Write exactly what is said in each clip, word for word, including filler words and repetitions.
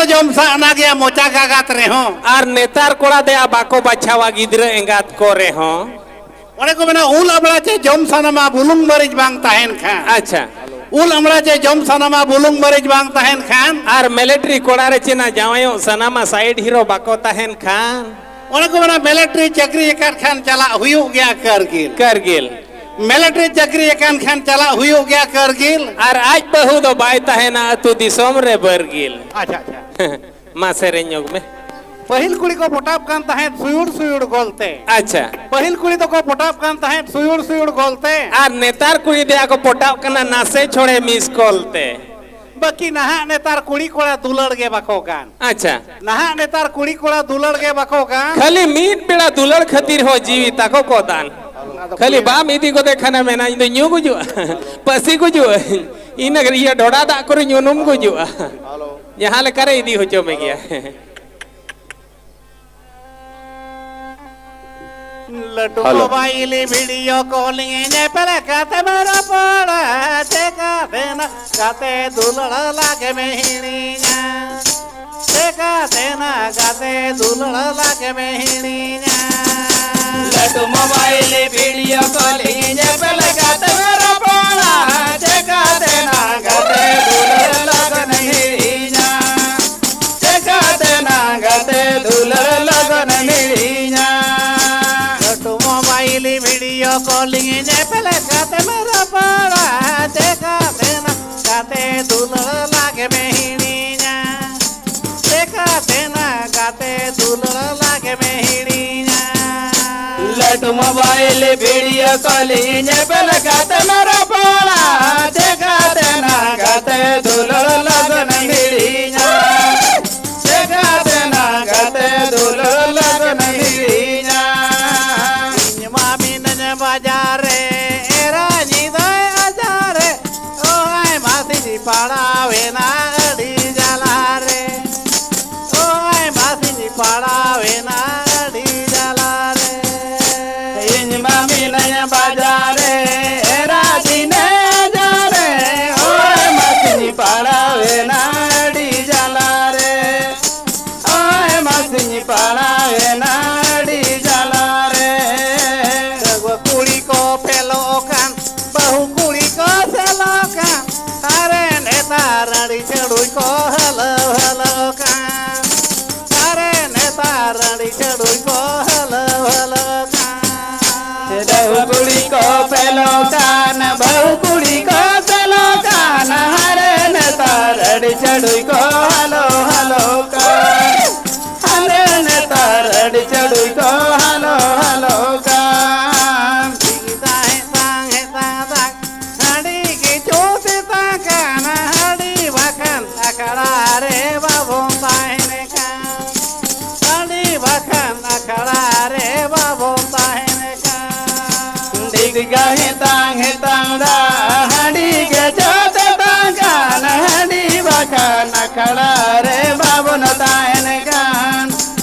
ᱡᱚᱢ ᱥᱟᱦᱱᱟ ᱜᱮᱭᱟ ᱢᱚᱪᱟ ᱜᱟᱜᱟᱛ ᱨᱮᱦᱚᱸ᱾ ᱟᱨ ᱱᱮᱛᱟᱨ ᱠᱚᱲᱟ ᱫᱚᱭᱟ ᱵᱟᱠᱚ ᱵᱟᱪᱷᱟᱣᱟ ᱜᱤᱫᱽᱨᱟᱹ ᱮᱸᱜᱟᱛ ᱠᱚ ᱨᱮᱦᱚᱸ᱾ ᱚᱱᱮ ᱠᱚ ᱢᱮᱱᱟ, ᱩᱞ ᱟᱢᱲᱟ ᱪᱮ ᱡᱚᱢ ᱥᱟᱱᱟᱢᱟ ᱵᱩᱞᱩᱝ ᱢᱟᱹᱨᱤᱪ ᱵᱟᱝ ᱛᱟᱦᱮᱱ ᱠᱷᱟᱱ᱾ ᱟᱪᱪᱷᱟ᱾ ᱩᱞ ᱟᱢᱲᱟ ᱪᱮ ᱡᱚᱢ ᱥᱟᱱᱟᱢᱟ ᱵᱩᱞᱩᱝ ᱢᱟᱹᱨᱤᱪ ᱵᱟᱝ ᱛᱟᱦᱮᱱ ᱠᱷᱟᱱ᱾ ᱟᱨ ᱢᱤᱞᱤᱴᱟᱨᱤ ᱠᱚᱲᱟ ᱨᱮ ᱪᱮᱱᱟ ᱡᱟᱶᱟᱭᱚᱜ ᱥᱟᱱᱟᱢᱟ ᱥᱟᱭᱤᱰ ᱦᱤᱨᱳ ᱵᱟᱠᱚ ᱛᱟᱦᱮᱱ ᱠᱷᱟᱱ᱾ ᱚᱱᱮ ᱠᱚ ᱢᱮᱱᱟ, ᱢᱤᱞᱤᱴᱟᱨᱤ ᱪᱟᱹᱠᱨᱤ ᱟᱠᱟᱫ ᱠᱷᱟᱱ ᱪᱟᱞᱟᱜ ᱦᱩᱭᱩᱜ ᱜᱮᱭᱟ ᱠᱟᱨᱜᱤᱞ᱾ ᱠᱟᱨᱜᱤᱞ᱾ ᱢᱤᱞᱤᱴᱟᱨᱤ ᱪᱟᱹᱠᱨᱤ ᱟᱠᱟᱱ ᱠᱷᱟᱱ ᱪᱟᱞᱟᱜ ᱦᱩᱭᱩᱜ ᱜᱮᱭᱟ ᱠᱟᱨᱜᱤᱞ᱾ ᱟᱨ ᱟᱡ ᱵᱟᱹᱦᱩ ᱫᱚ ᱵᱟᱭ ᱛᱟᱦᱮᱱᱟ ᱟᱹᱛᱩ ᱫᱤᱥᱚᱢ ᱨᱮ ᱵᱟᱨᱜᱤᱞ᱾ ᱟᱪᱪᱷᱟ, ᱟᱪᱪᱷᱟ᱾ ᱢᱟ ᱥᱮᱨᱮᱧ ᱧᱚᱜ ᱢᱮ᱾ ᱯᱟᱹᱦᱤᱞ ᱠᱩᱲᱤ ᱠᱚ ᱯᱚᱴᱟᱣ ᱠᱟᱱ ᱛᱟᱦᱮᱸᱫ ᱥᱩᱭᱩᱲ ᱥᱩᱭᱩᱲ ᱜᱚᱞᱛᱮ᱾ ᱟᱪᱪᱷᱟ᱾ ᱯᱟᱹᱦᱤᱞ ᱠᱩᱲᱤ ᱫᱚᱠᱚ ᱯᱚᱴᱟᱣ ᱠᱟᱱ ᱛᱟᱦᱮᱸᱫ ᱥᱩᱭᱩᱲ ᱥᱩᱭᱩᱲ ᱜᱚᱞᱛᱮ᱾ ᱟᱨ ᱱᱮᱛᱟᱨ ᱠᱩᱲᱤ ᱫᱚᱭᱟ ᱠᱚ ᱯᱚᱴᱟᱣ ᱠᱟᱱᱟ ᱱᱟᱥᱮ ᱪᱷᱚᱲᱮ ᱢᱤᱥ ᱠᱚᱞ ᱛᱮ᱾ ᱵᱟᱹᱠᱤ ᱱᱟᱦᱟᱜ ᱱᱮᱛᱟᱨ ᱠᱩᱲᱤ ᱠᱚᱲᱟ ᱫᱩᱞᱟᱹᱲ ᱜᱮ ᱵᱟᱠᱚ ᱜᱟᱱ᱾ ᱟᱪᱪᱷᱟ᱾ ᱱᱟᱦᱟᱜ ᱱᱮᱛᱟᱨ ᱠᱩᱲᱤ ᱠᱚᱲᱟ ᱫᱩᱞᱟᱹᱲ ᱜᱮ ᱵᱟᱠᱚ ᱜᱟᱱ᱾ ᱠᱷᱟᱹᱞᱤ ᱢᱤᱫ ᱵᱮᱲᱟ ᱫᱩᱞᱟᱹᱲ ᱠᱷᱟᱹᱛᱤᱨ ᱦᱚᱸ ᱡᱤᱣᱤ ᱛᱟᱠᱚ ᱠᱚ ᱫᱟᱱ᱾ ᱠᱷᱟᱹᱞᱤ ᱵᱟᱢ ᱤᱫᱤ ᱜᱚᱫᱮ ᱠᱷᱟᱱᱮ ᱢᱮᱱᱟ, "ᱤᱧ ᱫᱚ ᱧᱩ ᱜᱩᱡᱩᱜᱼᱟ, ᱯᱟᱹᱥᱤ ᱜᱩᱡᱩᱜᱼᱟ, ᱤᱱᱟᱹ ᱤᱭᱟᱹ ᱰᱷᱚᱰᱟ ᱫᱟᱜ ᱠᱚᱨᱮᱧ ᱩᱱᱩᱢ ᱜᱩᱡᱩᱜᱼᱟ, ᱡᱟᱦᱟᱸ ᱞᱮᱠᱟᱨᱮ ᱤᱫᱤ ᱦᱚᱪᱚ ᱢᱮᱜᱮᱭᱟ᱾" ᱞᱟᱹᱴᱩ ᱦᱮᱞᱳ᱾ ᱢᱳᱵᱟᱭᱤᱞ ᱵᱷᱤᱰᱤᱭᱳ ᱠᱚᱞᱤᱝ ᱧᱮᱯᱮᱞ ᱠᱟᱛᱮᱢ ᱨᱚᱯᱚᱲᱟ, ᱪᱮᱠᱟᱛᱮ ᱱᱟ ᱜᱟᱛᱮ ᱫᱩᱞᱟᱹᱲ ᱞᱟᱜᱮᱢ ᱦᱤᱲᱤᱧᱟ, ᱪᱮᱠᱟᱛᱮ ᱱᱟ ᱜᱟᱛᱮ ᱫᱩᱞᱟᱹᱲ ᱞᱟᱜᱮᱢ ᱦᱤᱲᱤᱧᱟ᱾ ᱞᱟᱹᱴᱩ ᱢᱳᱵᱟᱭᱤᱞ ᱵᱷᱤᱰᱤᱭᱳ ᱠᱚᱞᱤᱝ ᱧᱮᱯᱮᱞ ᱠᱟᱛᱮᱢ ᱨᱚᱯᱚᱲᱟ, ᱪᱮᱠᱟᱛᱮ ᱱᱟ ᱜᱟᱛᱮ ᱫᱩᱞᱟᱹᱲ ᱞᱟᱜᱮᱢ ᱦᱤᱲᱤᱧᱟ᱾ ᱪᱮᱠᱟᱛᱮ ᱱᱟ ᱜᱟᱛᱮ ᱫᱩᱞᱟᱹᱲ ᱞᱚᱜᱚᱱ ᱦᱤᱲᱤᱧᱟ᱾ ᱞᱟᱹᱴᱩ ᱢᱳᱵᱟᱭᱤᱞ ᱵᱷᱤᱰᱤᱭᱳ ᱠᱚᱞᱤᱝ ᱧᱮᱯᱮᱞ ᱠᱟᱛᱮᱢ ᱨᱚᱯᱚᱲᱟ, ᱪᱮᱠᱟᱛᱮ ᱱᱟ ᱜᱟᱛᱮ ᱫᱩᱞᱟᱹᱲ ᱞᱟᱜᱮᱢ ᱦᱤᱲᱤᱧᱟ᱾ ᱪᱮᱠᱟᱛᱮ ᱱᱟ ᱜᱟᱛᱮ ᱫᱩᱞᱟᱹᱲ ᱞᱟᱜᱮᱢ ᱦᱤᱲᱤᱧᱟ᱾ ᱞᱟᱹᱴᱩ ᱢᱳᱵᱟᱭᱤᱞ ᱵᱷᱤᱰᱤᱭᱳ ᱠᱚᱞᱤᱝ ᱧᱮᱯᱮᱞ ᱠᱟᱛᱮᱢ ᱨᱚᱯᱚᱲᱟ, ᱪᱮᱠᱟᱛᱮ ᱱᱟ ᱜᱟᱛᱮ ᱫᱩᱞᱟᱹᱲ ᱞᱚᱜᱚᱱ ᱦᱤᱲᱤᱧᱟ᱾ ᱪᱮᱠᱟᱛᱮ ᱱᱟ ᱜᱟᱛᱮ ᱫᱩᱞᱟᱹᱲ ᱞᱚᱜᱚᱱ ᱦᱤᱲᱤᱧᱟ᱾ ᱤᱧ ᱢᱟ ᱢᱤᱱᱟᱹᱧ ᱵᱟᱡᱟᱨ ᱨᱮ, ᱮᱨᱟ ᱧᱤᱫᱟᱹᱭ ᱟᱡᱟᱨ ᱨᱮ, ᱳ ᱟᱭᱢᱟ ᱥᱤᱧ ᱯᱟᱲᱟᱣᱮᱱᱟ ᱟᱹᱰᱤ ᱡᱟᱞᱟ ᱨᱮ᱾ ᱳ ᱟᱭᱢᱟ ᱥᱤᱧ ᱯᱟᱲᱟᱣᱮᱱᱟ ᱟᱹᱰᱤ ᱡᱟᱞᱟ ᱨᱮ᱾ ᱤᱧ ᱢᱟ ᱢᱤᱱᱟᱹᱧᱟ ᱵᱟᱡᱟᱨ ᱨᱮ, ᱮᱨᱟ ᱫᱤᱱᱮ ᱟᱡᱟᱨ ᱨᱮ᱾ ᱳ ᱟᱭᱢᱟ ᱥᱤᱧ ᱯᱟᱲᱟᱣᱮᱱᱟ ᱟᱹᱰᱤ ᱟᱠᱷᱲᱟ ᱨᱮ ᱵᱟᱵᱚᱱ ᱛᱟᱦᱮᱱ ᱠᱟᱱ,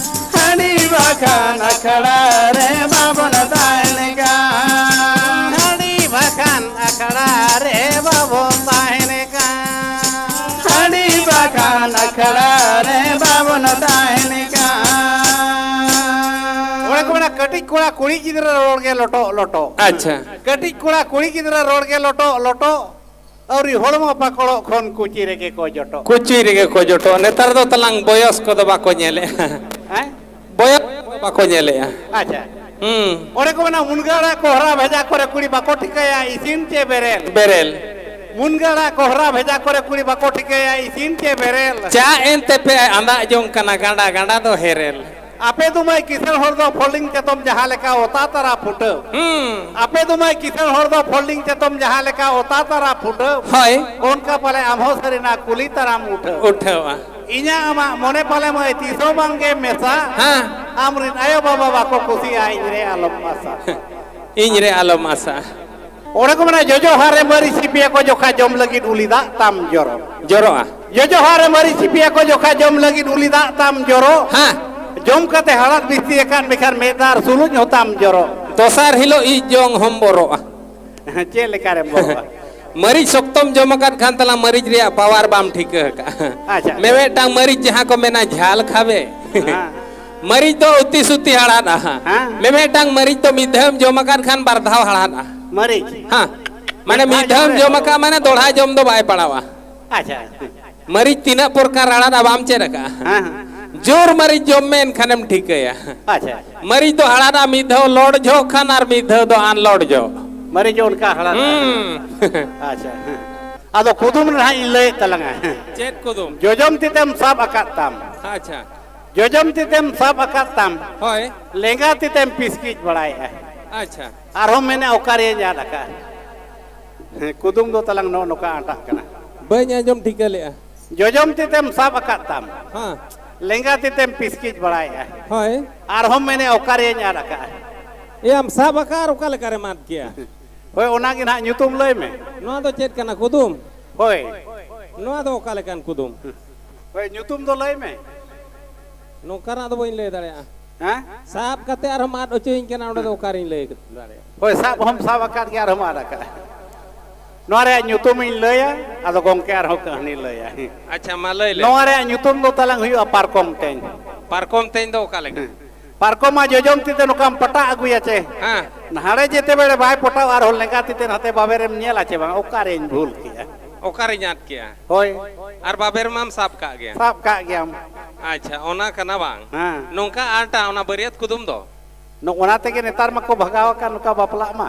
ᱦᱟᱺᱰᱤ ᱵᱟᱠᱷᱟᱱ ᱟᱠᱷᱲᱟ ᱨᱮ ᱵᱟᱵᱚᱱ ᱛᱟᱦᱮᱱ ᱠᱟᱱ, ᱦᱟᱺᱰᱤ ᱵᱟᱠᱷᱟᱱ ᱟᱠᱷᱲᱟ ᱨᱮ ᱵᱟᱵᱚᱱ ᱛᱟᱦᱮᱱ ᱠᱟᱱ, ᱦᱟᱺᱰᱤ ᱵᱟᱠᱷᱟᱱ ᱟᱠᱷᱲᱟ ᱨᱮ ᱵᱟᱵᱚᱱ ᱛᱟᱦᱮᱱ ᱠᱟᱱ᱾ ᱚᱱᱮ ᱠᱚ ᱢᱮᱱᱟ, ᱠᱟᱹᱴᱤᱡ ᱠᱚᱲᱟ ᱠᱩᱲᱤ ᱜᱤᱫᱽᱨᱟᱹ ᱨᱚᱲ ᱜᱮ ᱞᱚᱴᱚᱜ ᱞᱚᱴᱚᱜ᱾ ᱟᱪᱪᱷᱟ᱾ ᱠᱟᱹᱴᱤᱡ ᱠᱚᱲᱟ ᱠᱩᱲᱤ ᱜᱤᱫᱽᱨᱟᱹ ᱨᱚᱲ ᱜᱮ ᱞᱚᱴᱚᱜ ᱞᱚᱴᱚᱜ᱾ ᱟᱹᱣᱨᱤ ᱦᱚᱲᱢᱚ ᱯᱟᱠᱚᱲᱚᱜ ᱠᱷᱚᱱ ᱠᱩᱪᱤ ᱨᱮᱜᱮ ᱠᱚ ᱡᱚᱴᱚᱜ᱾ ᱠᱩᱪᱤ ᱨᱮᱜᱮ ᱠᱚ ᱡᱚᱴᱚᱜ᱾ ᱱᱮᱛᱟᱨ ᱫᱚ ᱛᱟᱞᱟᱝ ᱵᱚᱭᱚᱥ ᱠᱚᱫᱚ ᱵᱟᱠᱚ ᱧᱮᱞᱮᱜᱼᱟ᱾ ᱦᱮᱸ? ᱵᱚᱭᱚᱥ ᱠᱚᱫᱚ ᱵᱟᱠᱚ ᱧᱮᱞᱮᱜᱼᱟ᱾ ᱟᱪᱪᱷᱟ᱾ ᱦᱩᱸ᱾ ᱚᱸᱰᱮ ᱠᱚ ᱢᱮᱱᱟ, ᱢᱩᱱᱜᱟᱹ ᱟᱲᱟᱜ ᱠᱚᱦᱨᱟ ᱵᱷᱮᱡᱟ ᱠᱚᱨᱮ ᱠᱩᱲᱤ ᱵᱟᱠᱚ ᱴᱷᱤᱠᱟᱹᱭᱟ ᱤᱥᱤᱱ ᱪᱮ ᱵᱮᱨᱮᱞ᱾ ᱵᱮᱨᱮᱞ᱾ ᱢᱩᱱᱜᱟᱹ ᱟᱲᱟᱜ ᱠᱚᱦᱨᱟ ᱵᱷᱮᱡᱟ ᱠᱚᱨᱮ ᱠᱩᱲᱤ ᱵᱟᱠᱚ ᱴᱷᱤᱠᱟᱹᱭᱟ ᱤᱥᱤᱱ ᱪᱮ ᱵᱮᱨᱮᱞ᱾ ᱪᱟ ᱮᱱᱛᱮ ᱯᱮ ᱟᱸᱫᱟᱜ ᱡᱚᱝ ᱠᱟᱱᱟ, ᱜᱟᱸᱰᱟ ᱜᱟᱸᱰᱟ ᱫᱚ ᱦᱮᱨᱮᱞ᱾ ᱟᱯᱮ ᱫᱚ ᱢᱟᱹᱭ ᱠᱤᱥᱟᱹᱬ ᱦᱚᱲ ᱫᱚ ᱯᱷᱚᱞᱰᱤᱝ ᱪᱟᱛᱚᱢ ᱡᱟᱦᱟᱸ ᱞᱮᱠᱟ ᱚᱛᱟ ᱛᱟᱨᱟ ᱯᱷᱩᱴᱟᱹᱣ᱾ ᱦᱩᱸ᱾ ᱟᱯᱮ ᱫᱚ ᱢᱟᱹᱭ ᱠᱤᱥᱟᱹᱬ ᱦᱚᱲ ᱫᱚ ᱯᱷᱚᱞᱰᱤᱝ ᱪᱟᱛᱚᱢ ᱡᱟᱦᱟᱸ ᱞᱮᱠᱟ ᱚᱛᱟ ᱛᱟᱨᱟ ᱯᱷᱩᱴᱟᱹᱣ᱾ ᱦᱳᱭ᱾ ᱚᱱᱠᱟ ᱯᱟᱞᱮ ᱟᱢ ᱦᱚᱸ ᱥᱟᱹᱨᱤᱱᱟ ᱠᱩᱞᱤ ᱛᱟᱨᱟᱢ ᱩᱴᱷᱟᱹᱣ᱾ ᱩᱴᱷᱟᱹᱣᱟ᱾ ᱤᱧᱟᱹᱜ ᱟᱢᱟᱜ ᱢᱚᱱᱮ ᱯᱟᱞᱮ ᱢᱟᱹᱭ ᱛᱤᱥ ᱦᱚᱸ ᱵᱟᱝ ᱜᱮ ᱢᱮᱥᱟ᱾ ᱦᱮᱸ᱾ ᱟᱢ ᱨᱤᱱ ᱟᱭᱳ ᱵᱟᱵᱟ ᱵᱟᱠᱚ ᱠᱩᱥᱤᱜᱼᱟ, ᱤᱧ ᱨᱮ ᱟᱞᱚᱢ ᱟᱥᱟ᱾ ᱤᱧ ᱨᱮ ᱟᱞᱚᱢ ᱟᱥᱟ᱾ ᱚᱸᱰᱮ ᱠᱚ ᱢᱮᱱᱟ, ᱡᱚᱡᱚ ᱦᱟᱨᱮ ᱢᱟᱹᱨᱤᱪ ᱥᱤᱯᱤᱭᱟ ᱠᱚ ᱡᱚᱠᱷᱟ ᱡᱚᱢ ᱞᱟᱹᱜᱤᱫ ᱩᱞᱤ ᱫᱟᱜ ᱛᱟᱢ ᱡᱚᱨᱚ᱾ ᱡᱚᱨᱚᱜᱼᱟ᱾ ᱡᱚᱡᱚ ᱦᱟᱨᱮ ᱢᱟᱹᱨᱤᱪ ᱥᱤᱯᱤᱭᱟ ᱠᱚ ᱡᱚᱠᱷᱟ ᱡᱚᱢ ᱞᱟᱹᱜᱤᱫ ᱩᱞᱤ ᱫᱟᱜ ᱛᱟᱢ ᱡᱚᱨᱚ᱾ ᱦᱮᱸ᱾ ᱡᱚᱢ ᱠᱟᱛᱮ ᱦᱟᱲᱟᱫ ᱵᱤᱥᱛᱤ ᱟᱠᱟᱫ ᱢᱮᱠᱷᱟᱱ ᱢᱮᱫ ᱫᱟᱜ ᱟᱨ ᱥᱩᱞᱩᱡ ᱦᱚᱸ ᱛᱟᱢ ᱡᱚᱨᱚ᱾ ᱫᱚᱥᱟᱨ ᱦᱤᱞᱳᱜ ᱤᱡ ᱡᱚᱝ ᱦᱚᱢ ᱵᱚᱨᱚᱜᱼᱟ᱾ ᱪᱮᱫ ᱞᱮᱠᱟ ᱨᱮᱢ ᱵᱚᱨᱚᱜᱼᱟ? ᱢᱟᱹᱨᱤᱪ ᱥᱚᱠᱛᱚᱢ ᱡᱚᱢ ᱟᱠᱟᱫ ᱠᱷᱟᱱ ᱛᱟᱞᱟᱝ ᱢᱟᱹᱨᱤᱪ ᱨᱮᱭᱟᱜ ᱯᱟᱣᱟᱨ ᱵᱟᱢ ᱴᱷᱤᱠᱟᱹ ᱟᱠᱟᱫᱼᱟ᱾ ᱟᱪᱪᱷᱟ᱾ ᱢᱤᱢᱤᱫᱴᱟᱝ ᱢᱟᱹᱨᱤᱪ ᱡᱟᱦᱟᱸ ᱠᱚ ᱢᱮᱱᱟ ᱡᱷᱟᱞ ᱠᱷᱟᱵᱮ᱾ ᱦᱮᱸ᱾ ᱢᱟᱹᱨᱤᱪ ᱫᱚ ᱩᱛᱤ ᱥᱩᱛᱤ ᱦᱟᱲᱦᱟᱫᱼᱟ᱾ ᱦᱮᱸ᱾ ᱢᱤᱢᱤᱫᱴᱟᱝ ᱢᱟᱹᱨᱤᱪ ᱫᱚ ᱢᱤᱫ ᱫᱷᱟᱣᱮᱢ ᱡᱚᱢ ᱟᱠᱟᱫ ᱠᱷᱟᱱ ᱵᱟᱨ ᱫᱷᱟᱣ ᱦᱟᱲᱦᱟᱫᱼᱟ᱾ ᱢᱟᱹᱨᱤᱪ? ᱦᱮᱸ᱾ ᱢᱟᱱᱮ ᱢᱤᱫ ᱢᱤᱫ ᱫᱷᱟᱣ ᱫᱷᱟᱣᱮᱢ ᱡᱚᱢ ᱡᱚᱢ ᱨᱮ? ᱟᱠᱟᱫᱼᱟ, ᱢᱟᱱᱮ ᱫᱚᱦᱲᱟ ᱡᱚᱢ ᱫᱚ ᱵᱟᱭ ᱯᱟᱲᱟᱣᱟ᱾ ᱟᱪᱪᱷᱟ᱾ ᱢᱟᱹᱨᱤᱪ ᱛᱤᱱᱟᱹᱜ ᱯᱨᱚᱠᱟᱨ ᱟᱲᱟᱜ ᱵᱟᱢ ᱪᱮᱫ ᱟᱠᱟᱫᱼᱟ? ᱦᱮᱸ, ᱦᱮᱸ᱾ ᱡᱳᱨ ᱢᱟᱹᱨᱤᱪ ᱡᱚᱢ ᱢᱮ, ᱮᱱᱠᱷᱟᱱᱮᱢ ᱴᱷᱤᱠᱟᱹᱭᱟ᱾ ᱟᱪᱪᱷᱟ᱾ ᱢᱟᱹᱨᱤᱪ ᱫᱚ ᱦᱟᱲᱟᱫᱼᱟ ᱢᱤᱫ ᱫᱷᱟᱣ ᱞᱚᱰ ᱡᱚᱦᱚᱜ ᱠᱷᱟᱱ ᱟᱨ ᱢᱤᱫ ᱫᱷᱟᱣ ᱫᱚ ᱟᱱᱞᱚᱰ ᱡᱚᱦᱚᱜ᱾ ᱢᱟᱹᱨᱤᱪ ᱚᱱᱠᱟ ᱦᱟᱲᱟᱫᱼᱟ᱾ ᱦᱩᱸ᱾ ᱟᱪᱪᱷᱟ, ᱦᱮᱸ᱾ ᱟᱫᱚ ᱠᱩᱫᱩᱢ ᱨᱮ ᱦᱟᱸᱜ ᱤᱧ ᱞᱟᱹᱭᱮᱫ ᱛᱟᱞᱟᱝᱟ᱾ ᱪᱮᱫ ᱠᱩᱫᱩᱢ? ᱡᱚᱡᱚᱢ ᱛᱤᱛᱮᱢ ᱥᱟᱵ ᱟᱠᱟᱫ ᱛᱟᱢ᱾ ᱟᱪᱪᱷᱟ᱾ ᱡᱚᱡᱚᱢ ᱛᱤᱛᱮᱢ ᱥᱟᱵ ᱟᱠᱟᱫ ᱛᱟᱢ᱾ ᱦᱳᱭ᱾ ᱞᱮᱸᱜᱟ ᱛᱤᱛᱮᱢ ᱯᱤᱥᱠᱤᱡ ᱵᱟᱲᱟᱭᱮᱫᱼᱟ᱾ ᱟᱪᱪᱷᱟ᱾ ᱟᱨᱦᱚᱸ ᱢᱮᱱᱮᱫ, ᱚᱠᱟᱨᱮᱧ ᱟᱫ ᱟᱠᱟᱫ? ᱦᱮᱸ, ᱠᱩᱫᱩᱢ ᱫᱚ ᱛᱟᱞᱟᱝ ᱱᱚᱜᱼᱚ ᱱᱚᱝᱠᱟ ᱟᱸᱴᱟᱜ ᱠᱟᱱᱟ᱾ ᱵᱟᱹᱧ ᱟᱸᱡᱚᱢ ᱴᱷᱤᱠᱟᱹ ᱞᱮᱜᱼᱟ᱾ ᱡᱚᱡᱚᱢ ᱛᱤᱛᱮᱢ ᱥᱟᱵ ᱟᱠᱟᱫ ᱛᱟᱢ᱾ ᱦᱮᱸ᱾ ᱞᱮᱸᱜᱟ ᱛᱤᱛᱮᱢ ᱯᱤᱥᱠᱤᱡ ᱵᱟᱲᱟᱭᱮᱫᱼᱟ᱾ ᱦᱳᱭ᱾ ᱟᱨᱦᱚᱸ ᱢᱮᱱᱮᱫ, ᱚᱠᱟᱨᱮᱧ ᱟᱫ ᱟᱠᱟᱫᱼᱟ? ᱮᱭᱟᱢ ᱥᱟᱵ ᱟᱠᱟᱫ ᱟᱨ ᱚᱠᱟ ᱞᱮᱠᱟ ᱨᱮᱢ ᱟᱫ ᱠᱮᱭᱟ? ᱦᱳᱭ, ᱚᱱᱟᱜᱮ ᱱᱟᱦᱟᱜ ᱧᱩᱛᱩᱢ ᱞᱟᱹᱭ ᱢᱮ᱾ ᱱᱚᱣᱟ ᱫᱚ ᱪᱮᱫ ᱠᱟᱱᱟ, ᱠᱩᱫᱩᱢ? ᱦᱳᱭ᱾ ᱱᱚᱣᱟ ᱫᱚ ᱚᱠᱟ ᱞᱮᱠᱟᱱ ᱠᱩᱫᱩᱢ? ᱦᱳᱭ, ᱧᱩᱛᱩᱢ ᱫᱚ ᱞᱟᱹᱭ ᱢᱮ᱾ ᱱᱚᱝᱠᱟᱱᱟᱜ ᱫᱚ ᱵᱟᱹᱧ ᱞᱟᱹᱭ ᱫᱟᱲᱮᱭᱟᱜᱼᱟ᱾ ᱦᱮᱸ? ᱥᱟᱵ ᱠᱟᱛᱮ ᱟᱨᱦᱚᱸ ᱟᱫ ᱦᱚᱪᱚᱭᱤᱧ ᱠᱟᱱᱟ, ᱚᱸᱰᱮ ᱫᱚ ᱚᱠᱟᱨᱤᱧ ᱞᱟᱹᱭ ᱫᱟᱲᱮᱭᱟᱜᱼᱟ? ᱦᱳᱭ, ᱥᱟᱵ ᱦᱚᱸᱢ ᱥᱟᱵ ᱟᱠᱟᱫ ᱜᱮᱭᱟ, ᱟᱨᱦᱚᱸᱢ ᱟᱫ ᱟᱠᱟᱫᱼᱟ᱾ ᱱᱚᱣᱟ ᱨᱮᱭᱟᱜ ᱧᱩᱛᱩᱢ ᱤᱧ ᱞᱟᱹᱭᱟ, ᱟᱫᱚ ᱜᱚᱝᱠᱮ ᱟᱨᱦᱚᱸ ᱠᱟᱹᱦᱱᱤ ᱞᱟᱹᱭᱟ᱾ ᱟᱪᱪᱷᱟ, ᱢᱟ ᱞᱟᱹᱭ ᱞᱮ᱾ ᱱᱚᱣᱟ ᱨᱮᱭᱟᱜ ᱧᱩᱛᱩᱢ ᱫᱚ ᱛᱟᱞᱟᱝ ᱦᱩᱭᱩᱜᱼᱟ ᱯᱟᱨᱠᱚᱢ ᱛᱮᱧ᱾ ᱯᱟᱨᱠᱚᱢ ᱛᱮᱧ ᱫᱚ ᱚᱠᱟ ᱞᱮᱠᱟ? ᱯᱟᱨᱠᱚᱢ ᱢᱟ ᱡᱚᱡᱚᱢ ᱛᱤ ᱛᱮ ᱱᱚᱝᱠᱟᱢ ᱯᱟᱴᱟᱜ ᱟᱹᱜᱩᱭᱟ ᱪᱮ? ᱦᱮᱸ᱾ ᱱᱟᱦᱟᱲᱮ ᱡᱮᱛᱮ ᱵᱮᱲᱮ ᱵᱟᱭ ᱯᱚᱴᱟᱣ, ᱟᱨᱦᱚᱸ ᱞᱮᱸᱜᱟ ᱛᱤ ᱛᱮ ᱱᱟᱛᱮ ᱵᱟᱵᱮᱨᱮᱢ ᱧᱮᱞᱟ ᱪᱮ ᱵᱟᱝ? ᱚᱠᱟᱨᱮᱧ ᱵᱷᱩᱞ ᱠᱮᱜᱼᱟ? ᱚᱠᱟᱨᱮᱧ ᱟᱫ ᱠᱮᱜᱼᱟ? ᱦᱳᱭ᱾ ᱟᱨ ᱵᱟᱵᱮᱨ ᱢᱟᱢ ᱥᱟᱵ ᱠᱟᱜ ᱜᱮᱭᱟ᱾ ᱥᱟᱵ ᱠᱟᱜ ᱜᱮᱭᱟᱢ᱾ ᱟᱪᱪᱷᱟ, ᱚᱱᱟ ᱠᱟᱱᱟ ᱵᱟᱝ? ᱦᱮᱸ᱾ ᱱᱚᱝᱠᱟ ᱟᱴᱟ ᱚᱱᱟ ᱵᱟᱹᱨᱭᱟᱹᱛ ᱠᱩᱫᱩᱢ ᱫᱚ? ᱱᱚᱜ-, ᱚᱱᱟ ᱛᱮᱜᱮ ᱱᱮᱛᱟᱨ ᱢᱟᱠᱚ ᱵᱷᱟᱜᱟᱣ ᱟᱠᱟᱱ ᱱᱚᱝᱠᱟ ᱵᱟᱯᱞᱟᱜ ᱢᱟ᱾